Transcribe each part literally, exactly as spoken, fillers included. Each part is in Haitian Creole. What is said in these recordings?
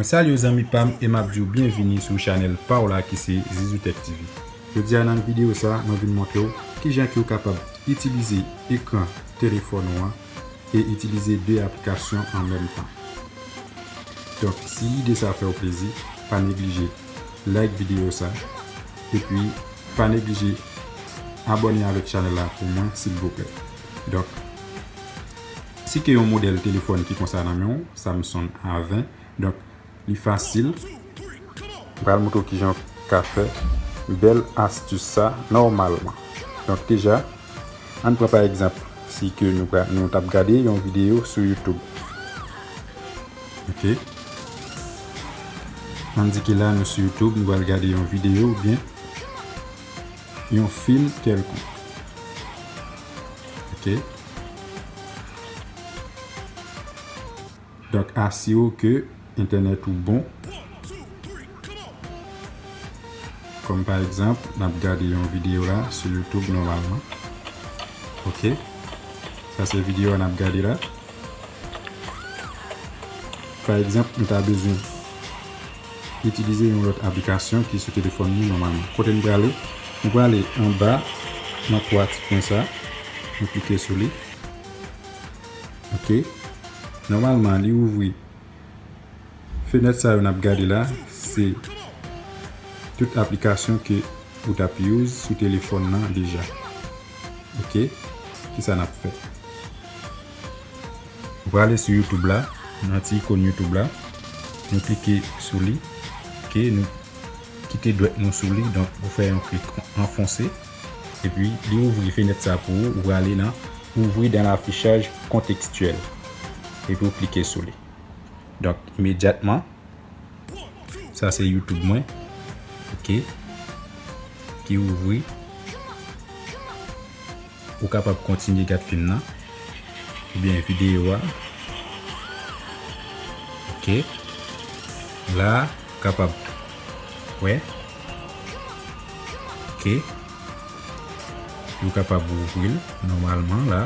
Salut zanmi pa m, e m ap di w byenvini sou chanèl pa w la ki se Zizou Tech T V. Jodi a nan videyo sa, mwen vin montre w kijan ke w kapab itilize ekran telefòn ou an e itilize de aplikasyon an menm tan. Donk, si ide sa fè w plezi, pa neglije like videyo sa, epi pa neglije abòne avèk chanèl la pou mwen, silvouplè. Donk, si ke yon modèl telefòn ki konsa nan men w, Samsung A ven, donk, li fasil. M pral montre w kijan w ka fè bèl astis sa nòmalman. Donk, deja, ann pran pa egzanp, si ke nou pra-, nou t ap gade yon videyo sou YouTube. Ok. Ann di ke la, nou sou YouTube, nou pral gade yon videyo oubyen yon fim kèlkonk. Ok. Donk, asire w ke entènèt ou bon. Kòm pa egzanp, n ap gade yon videyo la sou YouTube nòmalman. Ok. Sa se videyo a n ap gade la. Pa egzanp, nou ta bezwen itilize yon lòt aplikasyon ki sou telefòn nou nòmalman. Kote n prale? Nou prale anba nan twa ti pwen sa. Nou klike sou li. Ok. Nòmalman, li ouvri. Fenèt sa yo n ap gade la, se tout aplikasyon ke ou t ap use sou telefòn nan deja. Ok. Kisa n ap fè? Nou prale sou YouTube la, nan ti ikòn YouTube la. Nou klike sou li. Ok, nou kite dwèt nou sou li. Donk, ou fè yon klik anfonse. Epi, li ouvri fenèt sa pou ou. Ou prale nan ouvrir dans l'affichage contextuel. Epi, ou klike sou li. Donk, imedyatman, sa se YouTube mwen. Ok. Ki ouvri. Ou kapab kontinye gad fim nan. Oubyen videyo a. Ok. La, ou kapab wè. Ok. Ou kapab ouvri l nòmalman la.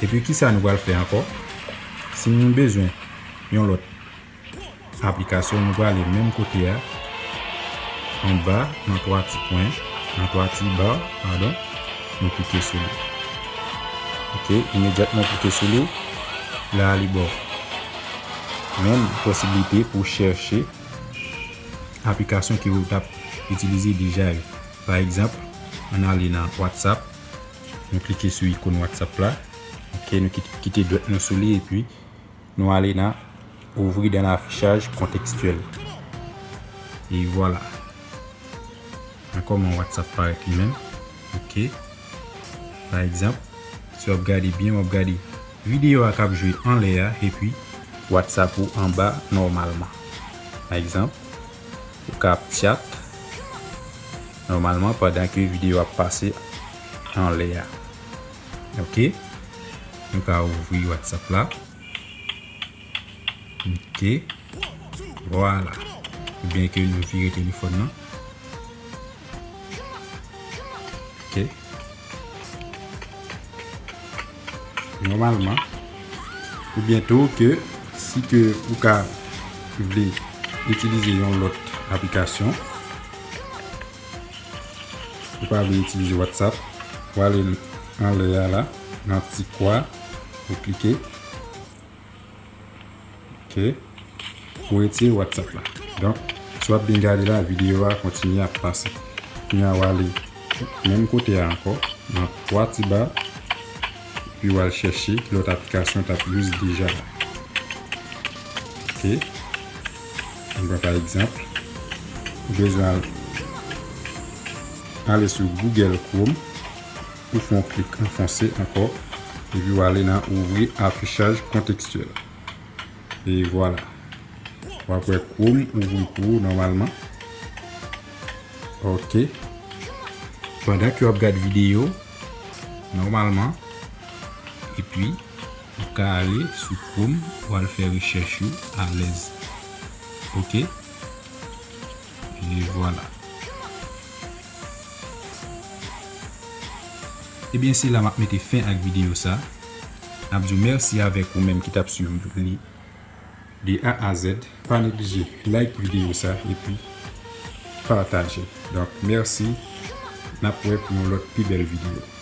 Epi kisa nou pral fè ankò? Si nou bezwen yon lòt aplikasyon, nou prale menm kote a, anba, nan twa ti pwen, nan twa ti ba, padon, nou klike sou li. Ok, imedyatman w klike sou li, la li ba w menm posiblite pou w chèche aplikasyon ke w t ap itilize deja yo. Pa egzanp, ann ale nan WhatsApp, nou klike sou ikòn WhatsApp la. Ok, nou kit-, kite dwèt nou sou li epi nou ale nan ouvrir dans l'affichage contextuel. E vwala. Nan kòman WhatsApp parèt li menm. Ok. Pa egzanp, si w ap gade byen, w ap gade videyo a k ap jwe anlè a, epi WhatsApp ou anba nòmalman. Pa egzanp, ou ka ap chat nòmalman pandan ke videyo ap pase anlè a. Ok. Nou ka ouvri WhatsApp la. Ok. Vwala. Oubyen ke nou vire telefòn nan. Ok. Nòmalman. Oubyen tou ke si ke ou ka vle itilize yon lòt aplikasyon, ou pa vle itilize WhatsApp, ou ale anlè a la, nan ti kwa, ou klike. Ok. Pou retire WhatsApp la. Donk, si w ap byen gade la, videyo a kontinye ap pase. Kounye a w ale menm kote a ankò, nan twa ti ba, epi w al chèche lòt aplikasyon w t ap use deja la. Ok. Mwen pran pa egzanp, ou bezwen al, ale sou Google Chrome, ou fè yon klik anfonse ankò, epi w ale nan ouvrir affichage contextuel. E vwala. W ap wè Chrome ouvri pou ou nòmalman. Ok. Pandan ke w ap gad videyo, nòmalman, epi ou ka ale sou Chrome, ou al fè rechèch ou alèz. Ok. E vwala. Ebyen, se la m ap mete fen ak videyo sa. N ap di w mèsi avèk ou menm ki t ap swiv li. De A a Z, pa neglije like videyo sa epi pataje. Donk, mèsi. N ap wè pou yon lòt pi bèl videyo.